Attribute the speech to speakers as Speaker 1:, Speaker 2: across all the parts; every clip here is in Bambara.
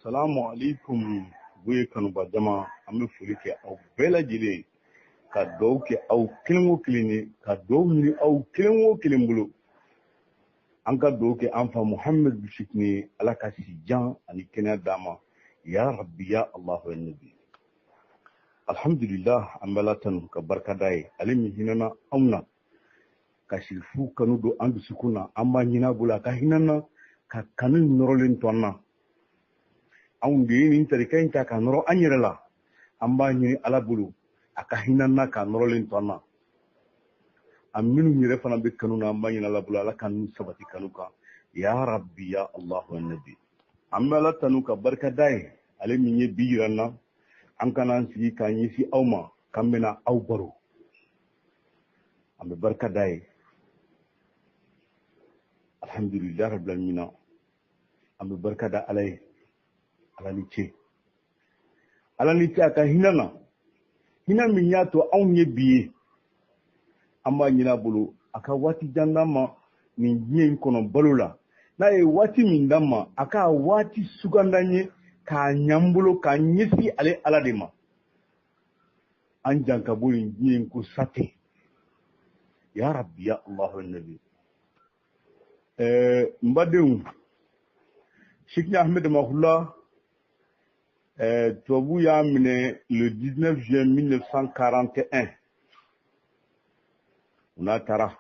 Speaker 1: Salamu alaikum Buye kanuba jama, an bɛ foli kɛ aw bɛɛ lajɛlen, ka dugawu kɛ aw kelen o kelen ye, ka dugawu ɲini aw kelen o kelen bolo. An ka dugawu kɛ an fa Muhamadu Bisikini ye, Ala ka si jan ani kɛnɛya d'a ma, ya Rabbi ya Allahu ya Nabi. Alhamdulillah, an bɛ Ala tanu ka barika d'a ye, ale min hinɛna anw na ka sirifu kanu don an dusukun na. An b'a ɲini a bolo a ka hinɛ na ka kanu nɔrɔlen to an na. Anw de ye nin tarika in ta ka nɔrɔ an yɛrɛ la, an b'a ɲini Ala bolo a ka hinɛ na ka nɔrɔlen to an na. An minnu yɛrɛ fana bɛ kanu na, an b'a ɲini Ala bolo Ala ka n'u sabati kanu kan, ya Rabbi ya Allahu ya Nabi. An bɛ Ala tanu ka barika d'a ye, ale min ye bi yira an na, an kana an sigi k'an ɲɛsin aw ma k'an bɛna aw baro. An bɛ barika d'a ye, alhamdulilayi rabbil alamin. An bɛ barika da Ala ye, Ala ni ce, Ala ni ce a ka hinɛ na, hinɛ min y'a to anw ye bi ye. An b'a ɲini a bolo a ka waati jan d'an ma nin diɲɛ in kɔnɔ balo la. N'a ye waati min d'an ma, a ka waati sugand'an ye k'a ɲɛ an bolo, k'a ɲɛsin ale Ala de ma. An jan ka bɔ nin diɲɛ in ko sa tɛ, ya Rabbi ya Allahu ya Nabi. N badenw, Cheikhna Ahmed Mahula, tubabu y'a minɛ le 19 juin 1941, u n'a taara.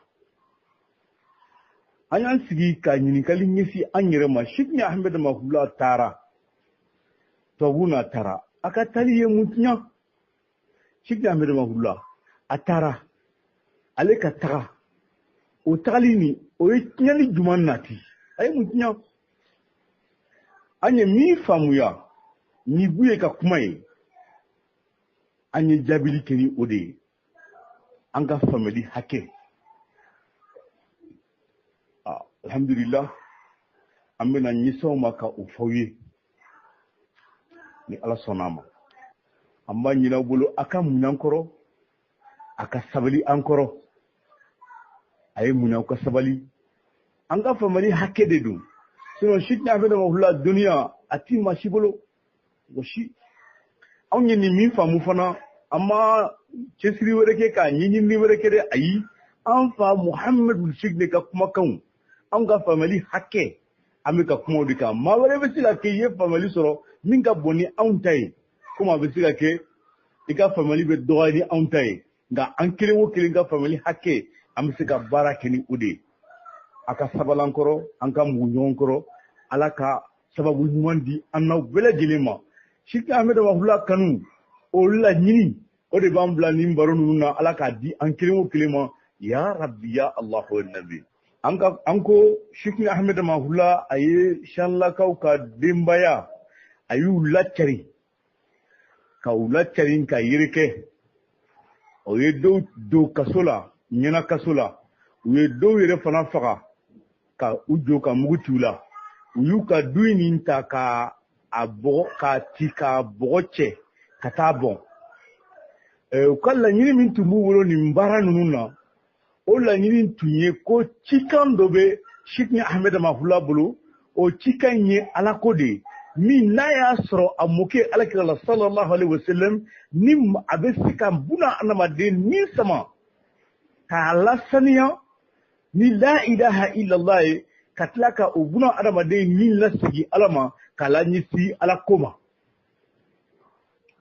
Speaker 1: An y'an sigi ka ɲininkali ɲɛsin an yɛrɛ ma. Cheikhna Ahmed Mahula taara, tubabu n'a taara, a ka taali ye mun tiɲɛ? Cheikhna Ahmed Mahula a taara, ale ka taga, o tagali nin, o ye tiɲɛni jumɛn nati? A ye mun tiɲɛ? An ye min faamuya ni Buye ka kuma ye, an ye jaabili kɛ ni o de ye, an ka faamuyali hakɛ. Alhamdulillah, an bɛna ɲɛsin aw ma ka o fɔ aw ye ni Ala sɔnna a ma. An b'a ɲini aw bolo a ka muɲu an kɔrɔ, a ka sabali an kɔrɔ. A ye muɲu, aw ka sabali, an ka faamuyali hakɛ de don. Sinon Cheikhna Ahmed Mahula duniya a ti maa si bolo, mɔgɔ si. Anw ye nin min faamu fana, an ma cɛsiri wɛrɛ kɛ k'a ɲɛɲini wɛrɛ kɛ dɛ, ayi. An fa Muhamadu Cheikhna ka kumakanw, anw ka faamuyali hakɛ, an bɛ ka kuma o de kan. Maa wɛrɛ bɛ se ka kɛ i ye faamuyali sɔrɔ min ka bon ni anw ta ye, komi a bɛ se ka kɛ i ka faamuyali bɛ dɔgɔya ni anw ta ye, nka an kelen o kelen ka faamuyali hakɛ, an bɛ se ka baara kɛ ni o de ye. A ka sabali an kɔrɔ, an ka mugu ɲɔgɔn kɔrɔ. Ala ka sababu ɲuman di an n'aw bɛɛ lajɛlen ma. Cheikhna Ahmed Mahula kanu, o laɲini, o de b'an bila nin baro ninnu na. Ala k'a di an kelen o kelen ma, ya Rabbi ya Allahu ya Nabi. An ka an ko Cheikhna Ahmed Mahula, a ye Sanlakaw ka denbaya, a y'u lacari, ka u lacari ka yɛrɛkɛ. O ye dɔw don kaso la, ɲɛna kaso la. U ye dɔw yɛrɛ fana faga ka u jɔ ka mugu ci u la. U y'u ka du nin ta ka a bɔgɔ, k'a ci, k'a bɔgɔ cɛ ka taa bɔn. U ka laɲini min tun b'u bolo nin baara ninnu na, o laɲini tun ye ko cikan dɔ bɛ Cheikhna Ahmed Mahula bolo. O cikan in ye Alako de ye, min n'a y'a sɔrɔ a mɔkɛ Alakira la sallallahu alaihi wasallam, ni a bɛ se ka buna adamaden ni sama k'a lasaniya ni la ilaha illallah ye, ka tila ka o buna adamaden ni lasegin Ala ma, k'a laɲɛsin Ala ko ma.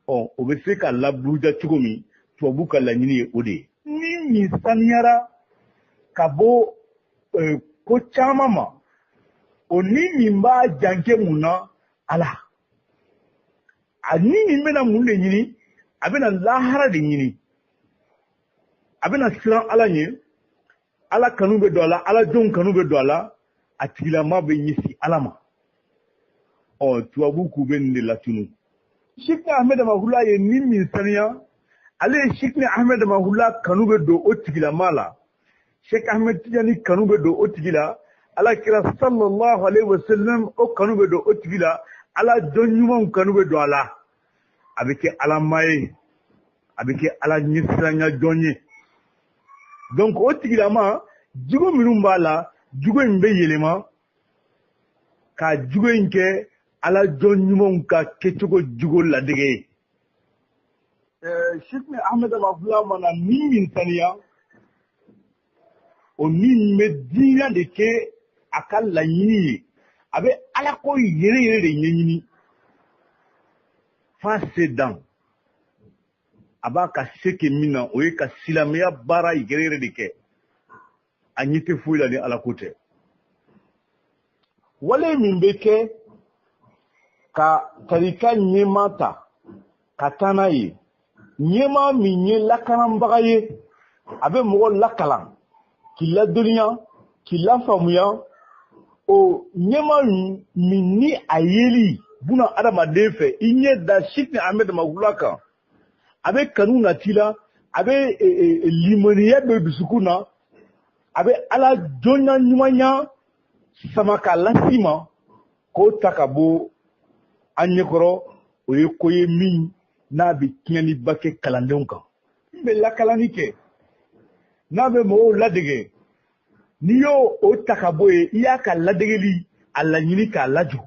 Speaker 1: Ɔ, o bɛ se ka laburuja cogo min, tubabu ka laɲini ye o de ye. Ni min saniyara ka bɔ ko caman ma, o ni min b'a janke mun na? Ala. A ni min bɛna mun de ɲini? A bɛna lahara de ɲini, a bɛna siran Ala ɲɛ, Ala kanu bɛ don a la, Ala jɔnw kanu bɛ don a la, a tigilama bɛ ɲɛsin Ala ma. Ɔ, tubabu k'u bɛ nin de latunu. Cheikhna Ahmed Mahula ye ni min saniya, ale ye Cheikhna Ahmed Mahula kanu bɛ don o tigilama la, Cheikh Ahmed Tidiane kanu bɛ don o tigi la, Ala kira sallallahu alaihi wasallam o kanu bɛ don o tigi la, Ala jɔn ɲumanw kanu bɛ don a la. A bɛ kɛ Ala maa ye, a bɛ kɛ Ala ɲɛsiranya jɔn ye. Donc o tigilama, jogo minnu b'a la, jogo in bɛ yɛlɛma ka jogo in kɛ Ala jɔn ɲumanw ka kɛcogo jugu ladege ye. Sɛkina Ahmed Damahula mana ni min saniya, o ni bɛ diinɛ de kɛ a ka laɲini ye, a bɛ Ala ko yɛrɛ yɛrɛ de ɲɛɲini f'a se dan. A b'a ka se kɛ min na, o ye ka silamɛya baara yɛrɛ yɛrɛ de kɛ. A ɲɛ tɛ foyi la ni Ala ko tɛ. Wale min bɛ kɛ ka tarika ɲɛmaa ta ka taa n'a ye, ɲɛmaa min ye lakananbaga ye, a bɛ mɔgɔ lakalan, k'i ladɔnniya, k'i lafaamuya, o ɲɛmaa min ni a yeli buna adamaden fɛ, i ɲɛ da Sɛkina Ahmed Damahula kan, a bɛ kanu nati la, a bɛ limaniya don dusukun na, a bɛ Ala jɔnya ɲumanya sama k'a las'i ma, k'o ta ka bɔ an ɲɛkɔrɔ. O ye ko ye min n'a bɛ tiɲɛniba kɛ kalandenw kan. Min bɛ lakalanni kɛ, n'a bɛ mɔgɔw ladege, n'i y'o o ta ka bɔ yen, i y'a ka ladegeli a laɲini k'a lajɔ.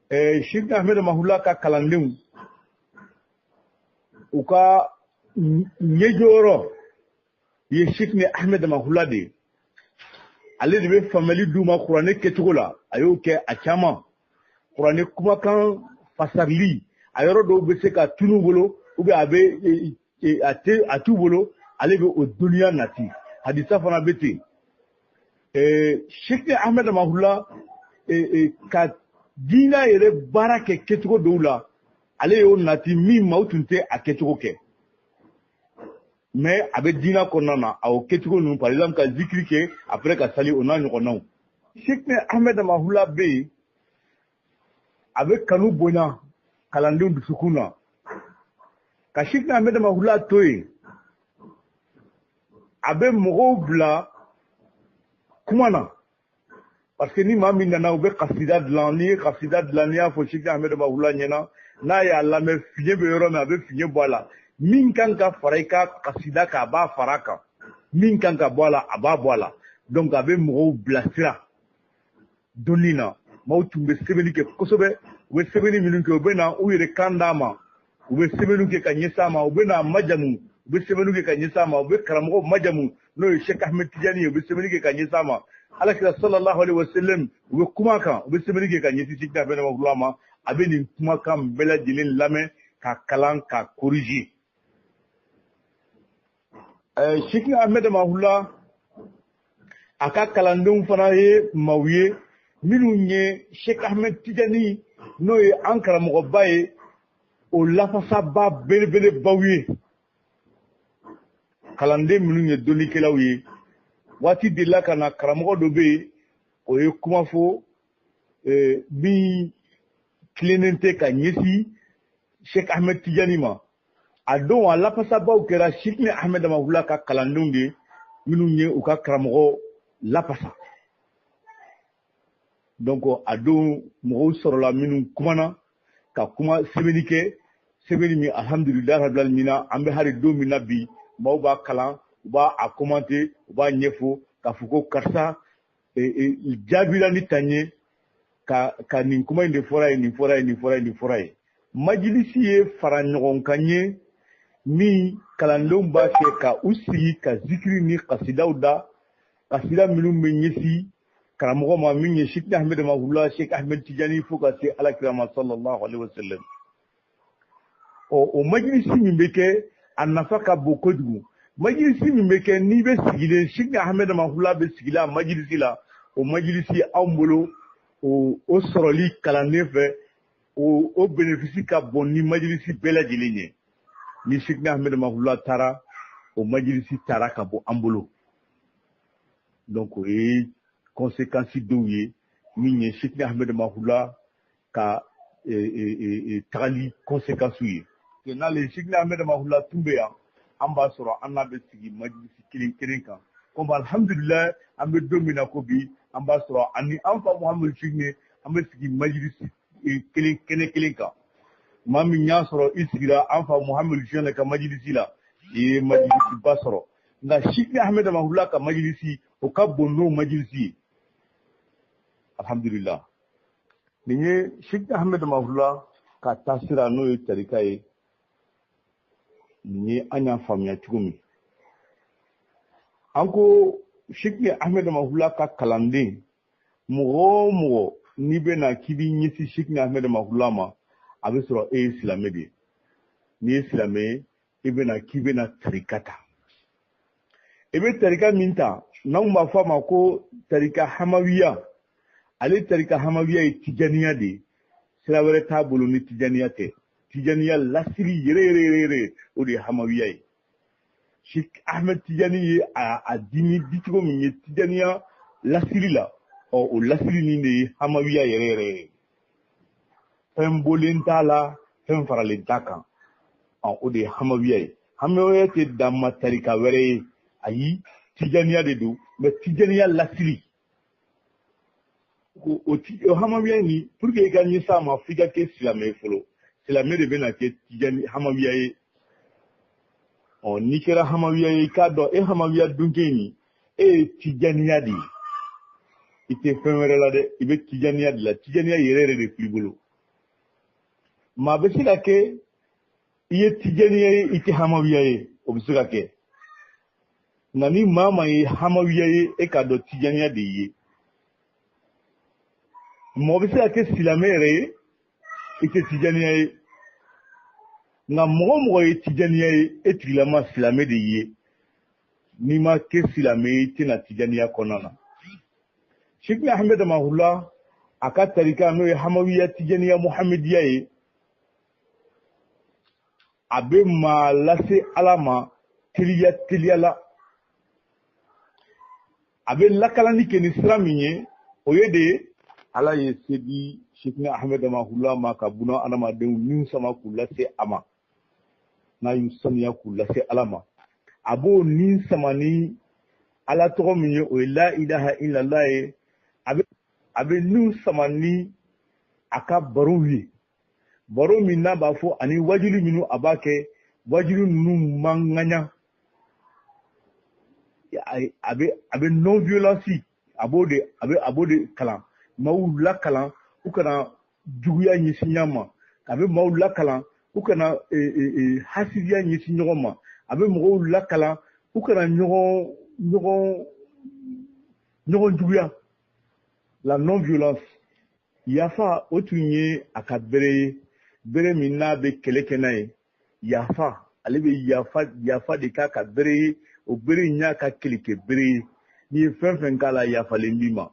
Speaker 1: Sɛkina Ahmed Damahula ka kalandenw, u ka ɲɛjɔyɔrɔ ye Sɛkina Ahmed Damahula de ye. Ale de bɛ faamuyali d'u ma kuranɛ kɛcogo la, a y'o kɛ a caman. Kuranɛ kumakan fasarili, a yɔrɔ dɔw bɛ se ka tunun bolo, ou bien a bɛ a tɛ a t'u bolo, ale bɛ o dɔnniya nati. Hadisa fana bɛ ten. Sɛkina Ahmed Damahula ka diinɛ yɛrɛ baara kɛ kɛcogo dɔw la, ale y'o nati min maaw tun tɛ a kɛcogo kɛ. Mais a bɛ diinɛ kɔnɔna na, a o kɛcogo ninnu, par exemple ka zikiri kɛ après ka sali, o n'a ɲɔgɔnnaw. Sɛkina Ahmed Damahula bɛ yen, a bɛ kanu bonya kalandenw dusukun na. Ka Sɛkina Ahmed Damahula to yen, a bɛ mɔgɔw bila kuma na, parce que ni maa min nana, u bɛ kasida dilan. N'i ye kasida dilan, n'i y'a fɔ Sɛkina Ahmed Damahula ɲɛna, n'a y'a lamɛn, fiɲɛ bɛ yɔrɔ min, a bɛ fiɲɛ bɔ a la. Min kan ka fara i ka kasida kan, a b'a fara a kan. Min kan ka bɔ a la, a b'a bɔ a la. Donc a bɛ mɔgɔw bilasira dɔnni na. Maaw tun bɛ sɛbɛnni kɛ kosɛbɛ. U bɛ sɛbɛnni minnu kɛ, u bɛ na u yɛrɛ kan d'a ma, u bɛ sɛbɛnni kɛ ka ɲɛsin a ma. U bɛ na majamu, u bɛ sɛbɛnni kɛ ka ɲɛsin a ma. U bɛ karamɔgɔ majamu, n'o ye Sɛki Ahmed Tijani ye, u bɛ sɛbɛnni kɛ ka ɲɛsin a ma. Alakira sallallahu alaihi wa sallam, u bɛ kuma kan, u bɛ sɛbɛnni kɛ ka ɲɛsin Sɛki Ahmed Damahula ma. A bɛ nin kumakan bɛɛ lajɛlen lamɛn ka kalan ka corriger. Sɛki Ahmed Damahula a ka kalandenw fana ye maaw ye minnu ye Sɛki Ahmed Tijani, n'o ye an karamɔgɔba ye, o lafasaba belebelebaw ye. Kalanden minnu ye dɔnnikɛlaw ye, waati delila ka na, karamɔgɔ dɔ bɛ yen, o ye kuma fɔ min tilennen tɛ ka ɲɛsin Sɛki Ahmed Tijani ma. A don, a lafasabaw kɛra Sɛki Ahmed Damahula ka kalandenw de ye, minnu ye u ka karamɔgɔ lafasa. Donc a don, mɔgɔw sɔrɔla minnu kumana ka kuma, sɛbɛnni kɛ, sɛbɛnni min, alhamdulilahi rabbil alamina, an bɛ hali don min na bi, maaw b'a kalan, u b'a a commenter, u b'a ɲɛfɔ k'a fɔ ko karisa jaabila ni tan ye ka nin kuma in de fɔra ye, nin fɔra ye, nin fɔra ye, nin fɔra ye. Majilisi ye fara ɲɔgɔn kan ye min kalandenw b'a kɛ ka u sigi ka zikiri ni kasidaw da, kasida minnu bɛ ɲɛsin karamɔgɔ ma, min ye Sɛki Ahmed Damahula, Sɛki Ahmed Tijani, fo ka se alakira ma sallallahu alaihi wa sallam. Ɔ, o majilisi min bɛ kɛ, a nafa ka bon kojugu. Majilisi min bɛ kɛ, n'i bɛ sigilen, Sɛki Ahmed Damahula bɛ sigilen a majilisi la, o majilisi anw bolo, o sɔrɔli kalanden fɛ, o bénéfice ka bon ni majilisi bɛɛ lajɛlen ye. Ni Sɛki Ahmed Damahula taara, o majilisi taara ka bɔ an bolo. Donc o ye conséquence dɔw ye min ye Sɛki Ahmed Damahula ka tagali conséquence ye. N'ale Sɛki Ahmed Damahula tun bɛ yan, an b'a sɔrɔ an n'a bɛ sigi majilisi kelen kelen kan. Komi alhamdulilayi, an bɛ don min na ko bi, an b'a sɔrɔ ani an fa Muhamadu Sɛki, an bɛ sigi majilisi kelen kɛnɛ kelen kan. Maa min y'a sɔrɔ i sigira an fa Muhamadu Sɛki ka majilisi la, i ye majilisiba sɔrɔ. Nka Sɛki Ahmed Damahula ka majilisi, o ka bon n'o majilisi ye, alhamdulilah. Nin ye Sɛki Ahmed Damahula ka taasira n'o ye tarika ye. Nin ye an y'a faamuya cogo min. An ko Sɛki Ahmed Damahula ka kalanden mɔgɔ o mɔgɔ n'i bɛna k'i b'i ɲɛsin Sɛki Ahmed Damahula ma, a bɛ sɔrɔ e ye silamɛ de ye. N'i ye silamɛ ye, i bɛna k'i bɛna tarika ta. I bɛ tarika min ta, n'anw b'a fɔ a ma ko tarika hamawiya. Ale tarika hamawiya ye tijaniya de ye. Sira wɛrɛ t'a bolo ni tijaniya tɛ. Tijaniya lasiri yɛrɛ yɛrɛ yɛrɛ yɛrɛ, o de ye hamawiya ye. Sɛki Ahmed Tijani ye a dimi dicogo min ye tijaniya lasiri la, ɔ o lasiri nin de ye hamawiya yɛrɛ yɛrɛ ye. Fɛn bɔlen t'a la, fɛn faralen t'a kan. Ɔ o de ye hamawiya ye. Hamawiya tɛ danma tarika wɛrɛ ye, ayi, tijaniya de don, mɛ tijaniya lasiri. O hamawiya nin, pour que i ka ɲɛsin a ma, f'i ka kɛ silamɛ ye fɔlɔ. Silamɛ de bɛna kɛ tijani hamawiya ye. Ɔ n'i kɛra hamawiya ye, i k'a dɔn e hamawiya dunke nin, e ye tijaniya de ye. I tɛ fɛn wɛrɛ la dɛ, i bɛ tijaniya de la. Tijaniya yɛrɛ yɛrɛ de fil'i bolo. Maa bɛ se ka kɛ i ye tijaniya ye, i tɛ hamawiya ye, o bɛ se ka kɛ. Nka ni maa ma ye hamawiya ye, e k'a dɔn tijaniya de ye. Mɔgɔ bɛ se ka kɛ silamɛ yɛrɛ ye, i tɛ tijaniya ye. Nka mɔgɔ o mɔgɔ ye tijaniya ye, e tigilama silamɛ de ye. N'i ma kɛ silamɛ ye, i tɛna tijaniya kɔnɔna na. Sɛki Ahmed Damahula a ka tarika n'o ye hamawiya tijaniya muhamadiya ye, a bɛ maa lase Ala ma teliya teliya la. A bɛ lakalani kɛ ni sira min ye, o ye de ye Ala ye se di Sɛki Ahmed Damahula ma ka buna adamadenw niw sama k'u lase a ma. N'a y'u saniya k'u lase Ala ma, a b'o ni sama ni Ala tɔgɔ min ye, o ye la ilaha illallah ye. A bɛ niw sama ni a ka barow ye, baro min n'a b'a fɔ ani wajuli minnu a b'a kɛ, wajuli ninnu man ŋaɲa. A bɛ non violence, a b'o de kalan, maaw lakalan u kana juguya ɲɛsin ɲɔgɔn ma. A bɛ maaw lakalan u kana hasidiya ɲɛsin ɲɔgɔn ma. A bɛ mɔgɔw lakalan u kana ɲɔgɔn juguya, la non violence. Yafa, o tun ye a ka bere ye, bere min n'a bɛ kɛlɛ kɛ n'a ye. Yafa, ale bɛ yafa de k'a ka bere ye. O bere in y'a ka kɛlɛkɛ bere ye. N'i ye fɛn fɛn k'a la, yafalen b'i ma.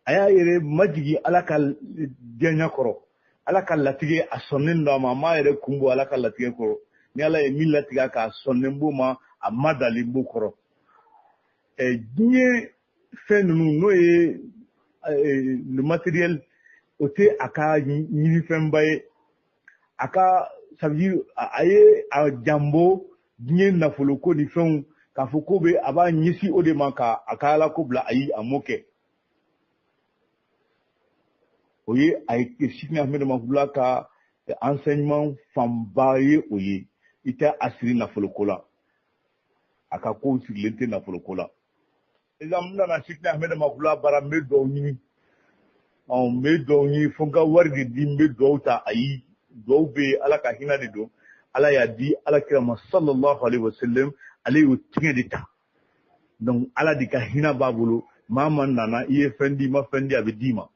Speaker 1: A y'a yɛrɛ majigin Ala ka diyaɲa kɔrɔ. Ala ka latigɛ, a sɔnnen don a ma. A m'a yɛrɛ kun bɔ Ala ka latigɛ kɔrɔ. Ni Ala ye min latigɛ a kan, a sɔnnen b'o ma, a ma dalen b'o kɔrɔ. Diɲɛ fɛn ninnu, n'o ye le matériel, o tɛ a ka ɲinifɛnba ye. A ka, ça veut dire, a ye a janbo diɲɛ nafoloko ni fɛnw k'a fɔ ko bɛ a b'a ɲɛsin o de ma ka a ka Ala ko bila, ayi, a m'o kɛ. O ye a ye Sɛki Ahmed Damahula ka enseignement fanba ye. O ye i tɛ a siri nafoloko la, a ka kow sirilen tɛ nafoloko la. Exemple, n nana Sɛki Ahmed Damahula bara, n bɛ duwawu ɲini, ɔ n bɛ duwawu ɲini fo n ka wari de di, n bɛ duwawu ta. Ayi, duwawu bɛ yen, Ala ka hinɛ de don. Ala y'a di Ala kira ma sallallahu alaihi wasallam, ale y'o tigɛ de ta. Donc Ala de ka hinɛ b'a bolo. Maa ma nana, i ye fɛn di, i ma fɛn di, a bɛ d'i ma.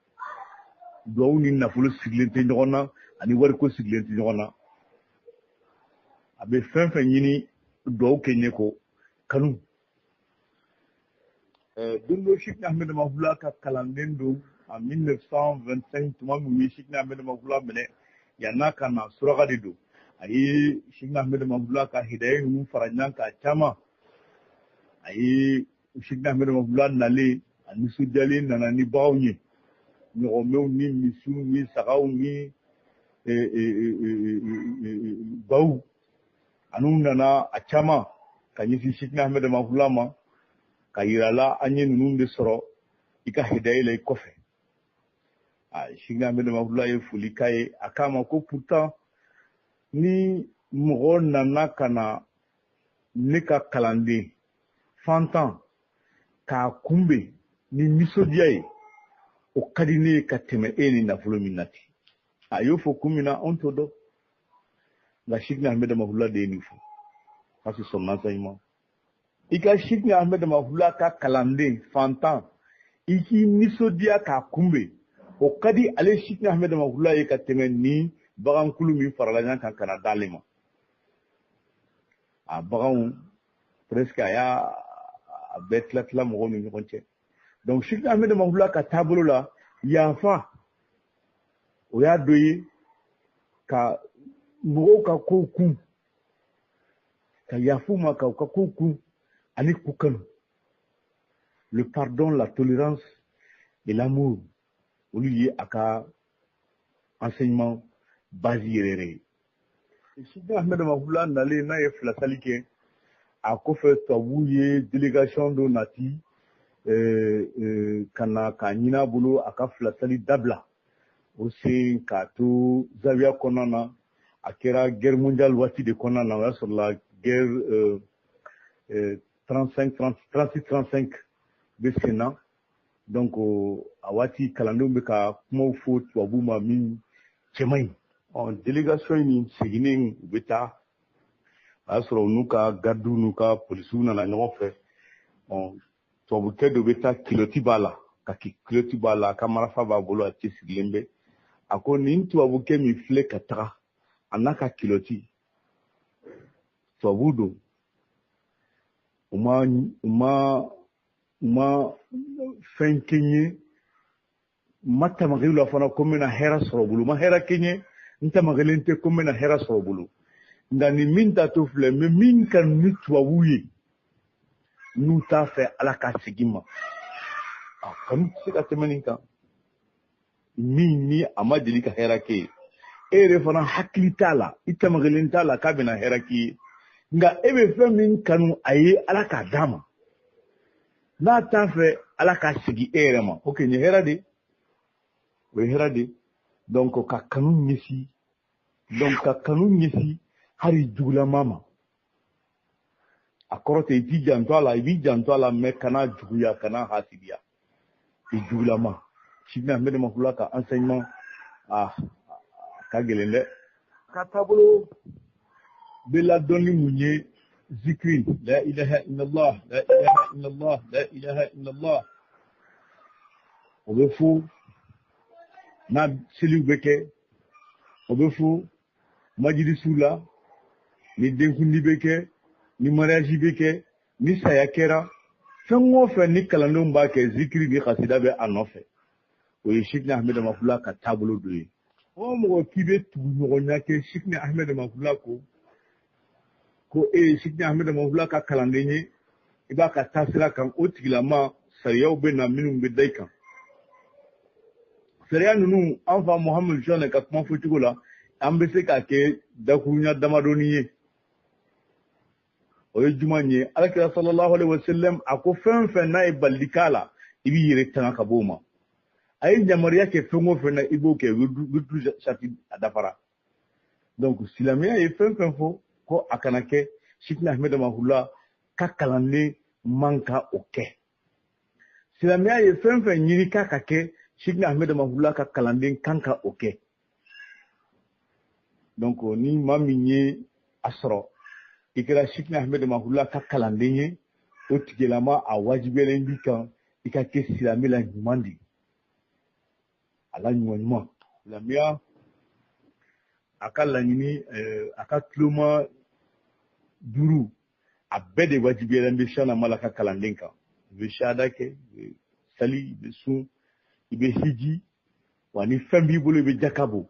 Speaker 1: Duwawu ni nafolo sigilen tɛ ɲɔgɔn na, ani wariko sigilen tɛ ɲɔgɔn na. A bɛ fɛn fɛn ɲini, duwawu kɛ ɲɛ ko kanu. Don dɔ, Sɛki Ahmed Damahula ka kalanden don, en 1925, tuma min u ye Sɛki Ahmed Damahula minɛ, yann'a ka na suraka de don, a ye Sɛki Ahmed Damahula ka hidaya ninnu fara ɲɔgɔn kan caman. A ye Sɛki Ahmed Damahula nalen, a nisɔndiyalen nana ni baganw ye, ɲɔgɔmɛw ni misiw ni sagaw ni baw. An'u nana a caman ka ɲɛsin Sɛki Ahmed Damahula ma ka yira la, an ye ninnu de sɔrɔ i ka hidaya la i kɔfɛ. Sɛki Ahmed Damahula ye foli k'a ye. A k'a ma ko pourtant ni mɔgɔ nana ka na ne ka kalanden fantan k'a kunbɛn ni nisɔndiya ye, O ka di ne ye ka tɛmɛ e ni nafolo min nati. A y'o fɔ kun min na, anw t'o dɔn, nka Sidina Ahmed Damahula de ye nin fɔ parce que son enseignement. I ka Sidina Ahmed Damahula ka kalanden fantan, i k'i nisɔndiya k'a kunbɛn, o ka di ale Sidina Ahmed Damahula ye ka tɛmɛ ni bagankulu min farala ɲɔgɔn kan ka na d'ale ma. A baganw presque a y'a a bɛɛ tila tila mɔgɔw ni ɲɔgɔn cɛ. Donc Sidina Ahmed Damahula ka taabolo la, yafa o y'a dɔ ye ka mɔgɔw ka kow kun, ka yafa u ma ka u ka kow kun ani k'u kanu. Le pardon, la tolérance et l'amour, olu ye a ka enseignement base yɛrɛ yɛrɛ ye. Sidina Ahmed Damahula nalen, n'a ye filasali kɛ, a kɔfɛ tubabuw ye délégation dɔ nati ka na k'a ɲini a bolo a ka filasali dabila. O sen k'a to zawiya kɔnɔna na, a kɛra guerre mondiale waati de kɔnɔna na. O y'a sɔrɔ la guerre 35, 36, 35 bɛ sen na. Donc a waati kalandenw bɛ ka kumaw fɔ tubabuw ma min cɛ man ɲi. Ɔ, délégation in seginnen, u bɛ taa, o y'a sɔrɔ u n'u ka gardiw n'u ka polisiw nana ɲɔgɔn fɛ. Ɔ, tubabukɛ dɔ bɛ taa, culotte b'a la, ka culotte b'a la, a ka marafa b'a bolo, a cɛsirilen bɛ. A ko nin tubabukɛ min filɛ ka taga, a n'a ka culotte, tubabu don, u ma fɛn kɛ n ye, n ma tamakɛ la fana ko n bɛna hɛrɛ sɔrɔ bolo, n ma hɛrɛ kɛ n ye, n tamakɛlen tɛ ko n bɛna hɛrɛ sɔrɔ bolo. Nka nin min taatɔ filɛ, n bɛ min kanu ni tubabu ye, n'u t'a fɛ Ala ka segin ma, a kanu tɛ se ka tɛmɛ nin kan. Min ni a ma deli ka hɛrɛ kɛ ye, e yɛrɛ fana hakili t'a la, i tamakɛlen t'a la k'a bɛna hɛrɛ k'i ye, nka e bɛ fɛn min kanu a ye, Ala k'a d'a ma, n'a t'a fɛ Ala ka segin e yɛrɛ ma. Ok, nin ye hɛrɛ de, o ye hɛrɛ de. Donc ka kanu ɲɛsin, donc ka kanu ɲɛsin hali jugulama ma, a kɔrɔ tɛ i t'i janto a la, i b'i janto a la, mais kana juguya, kana hasidiya i jugulama. Sidina Ahmed Damahula ka enseignement a ka gɛlɛn dɛ. Ka taabolo bɛ ladɔn ni mun ye? Zikiri, la ilaha illallah, la ilaha illallah, la ilaha illallah, o bɛ fo n'a seliw bɛ kɛ, o bɛ fo majilisiw la, ni denkundi bɛ kɛ, ni mariage bɛ kɛ, ni saya kɛra, fɛn o fɛn ni kalandenw b'a kɛ, zikiri ni kasida bɛ a nɔfɛ. O ye Sidina Ahmed Damahula ka taabolo dɔ ye. Mɔgɔ o mɔgɔ k'i bɛ tugu ɲɔgɔnya kɛ Sidina Ahmed Damahula ko ko e ye Sidina Ahmed Damahula ka kalanden ye, i b'a ka taasira kan, o tigilama sariyaw bɛ na minnu bɛ da i kan. Sariya ninnu, an fa Muhamadu Sɔnɛ ka kuma fɔcogo la, an bɛ se k'a kɛ dakurunya damadɔni ye. O ye jumɛn ye? Alakira sallallahu alaihi wasallam a ko fɛn fɛn n'a ye balili k'a la, i b'i yɛrɛ tanga ka bɔ o ma. A ye yamaruya kɛ fɛn o fɛn na, i b'o kɛ. Wirdu sarati a dafara. Donc silamɛya ye fɛn fɛn fɔ ko a kana kɛ, Sidina Ahmed Damahula ka kalanden man ka o kɛ. Silamɛya ye fɛn fɛn ɲini k'a ka kɛ, Sidina Ahmed Damahula ka kalanden kan ka o kɛ. Donc ni maa min ye a sɔrɔ i kɛra Sidina Ahmed Damahula ka kalanden ye, o tigilama a wajibiyalen b'i kan i ka kɛ silamɛ la ɲuman de ye, a la ɲuman ɲuman. Silamɛya a ka laɲini, a ka tuloma duuru, a bɛɛ de wajibiyalen bɛ Siyana Mala ka kalanden kan. I bɛ sahada kɛ, i bɛ sali, i bɛ sun, i bɛ hiji, wa ni fɛn b'i bolo, i bɛ jaka bɔ.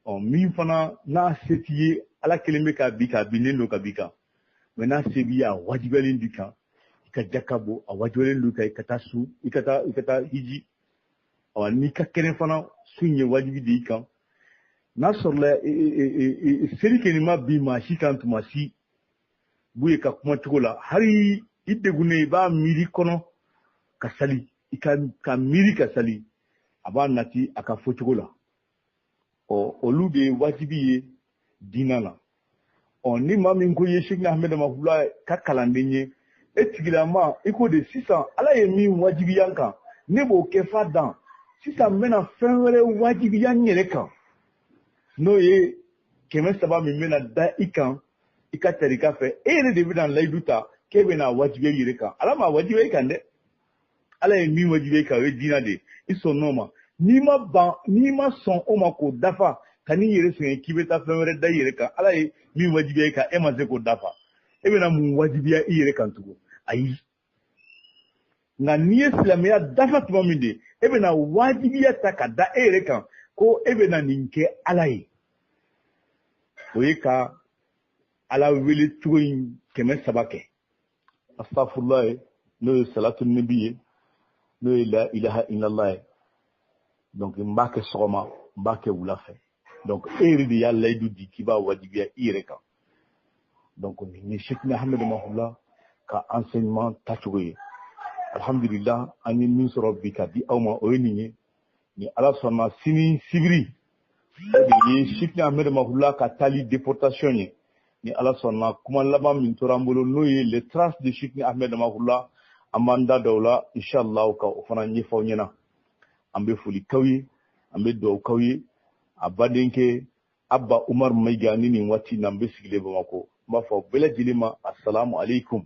Speaker 1: Ɔ, min fana n'a se t'i ye, Ala kelen bɛ k'a bi k'a binnen don ka b'i kan, mais n'a se b'i ye, a wajibiyalen b'i kan i ka jaka bɔ, a wajibiyalen don i kan i ka taa sun, i ka taa hiji. Ɔ, n'i ka kɛnɛ fana, sun ye wajibi de i kan. N'a sɔrɔla seli kɛni ma bin maa si kan tuma si, Buye ka kuma cogo la, hali i degunnen, i b'a miiri kɔnɔ ka sali, i ka miiri ka sali, a b'a nati a ka fɔcogo la. Ɔ, olu de ye wajibi ye diinɛ na. Ɔ, ni maa min ko i ye Sekina Ahmed Damahula ka kalanden ye, e tigilama i ko de sisan Ala ye min wajibiya n kan, ne b'o kɛ fa dan. Sisan n bɛna fɛn wɛrɛ wajibiya n yɛrɛ kan, n'o ye 300 min bɛna da i kan i ka tarika fɛ. E yɛrɛ de bɛna layidu ta k'e bɛna wajibiya i yɛrɛ kan. Ala m'a wajibiya i kan dɛ. Ala ye min wajibiya i kan, o ye diinɛ de ye. I sɔnn'o ma. N'i ma ban, n'i ma sɔn o ma k'o dafa, ka n'i yɛrɛ sɛgɛn k'i bɛ taa fɛn wɛrɛ da i yɛrɛ kan, Ala ye min wajibiya i kan, e ma se k'o dafa, e bɛna mun wajibiya i yɛrɛ kan tugun? Ayi. Nka n'i ye silamɛya dafa tuma min de, e bɛna wajibiya ta ka da e yɛrɛ kan ko e bɛna nin kɛ Ala ye, o ye ka Ala wele cogo in 300 kɛ, astafurula ye, n'o ye salatu nabi ye, n'o ye la ilaha illallah ye. Donc n b'a kɛ sɔgɔma, n b'a kɛ wula fɛ. Donc e yɛrɛ de y'a layidu di k'i b'a wajibiya i yɛrɛ kan. Donc nin ye Cheikhna Ahmed Mahula ka enseignement tacogo ye. Alhamdulillah, an ye min sɔrɔ bi ka di aw ma, o ye nin ye. Ni Ala sɔnna, sini sibiri, o de ye Cheikhna Ahmed Mahula ka taali déportation ye. Ni Ala sɔnna, kuma laban min tora an bolo, n'o ye les traces de Cheikhna Ahmed Mahula, an b'an da da o la inshallah, ka o fana ɲɛfɔ aw ɲɛna. An bɛ foli k'aw ye, an bɛ dugawu k'aw ye. A badenkɛ Abba Umar Mayiga, ni nin waati na n bɛ sigilen Bamakɔ, n b'a fɔ bɛɛ lajɛlen ma asalamu aleykum.